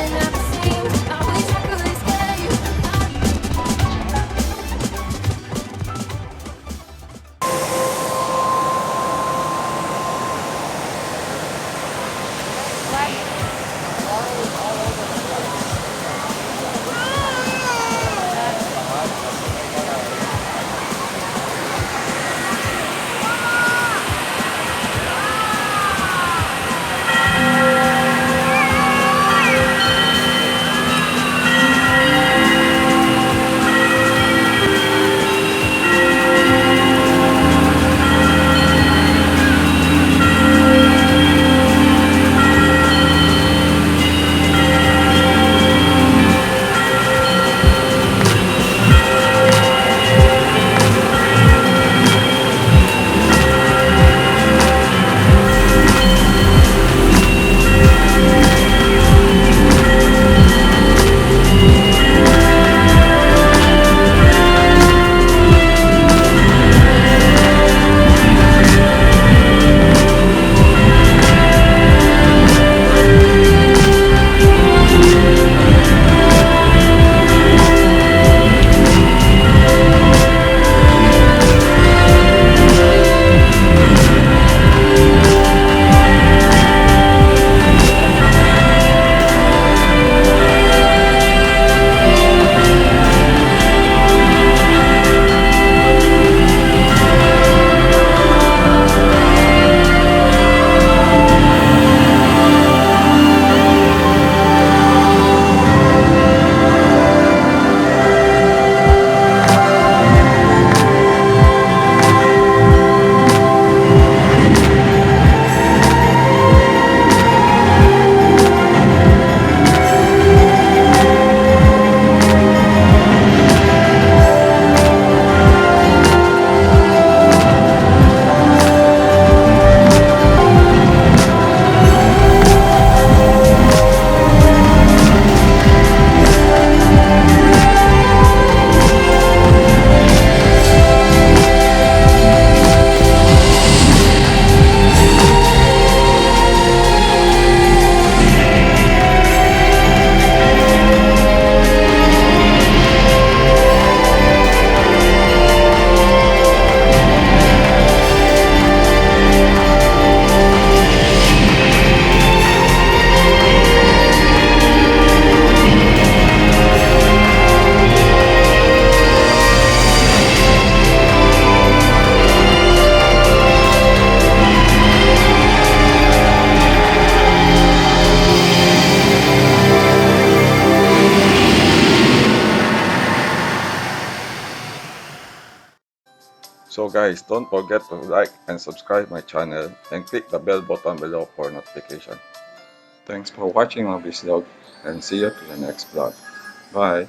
Never seem. I wish I could escape. So guys, don't forget to like and subscribe my channel and click the bell button below for notification. Thanks for watching my vlog and see you to the next vlog. Bye!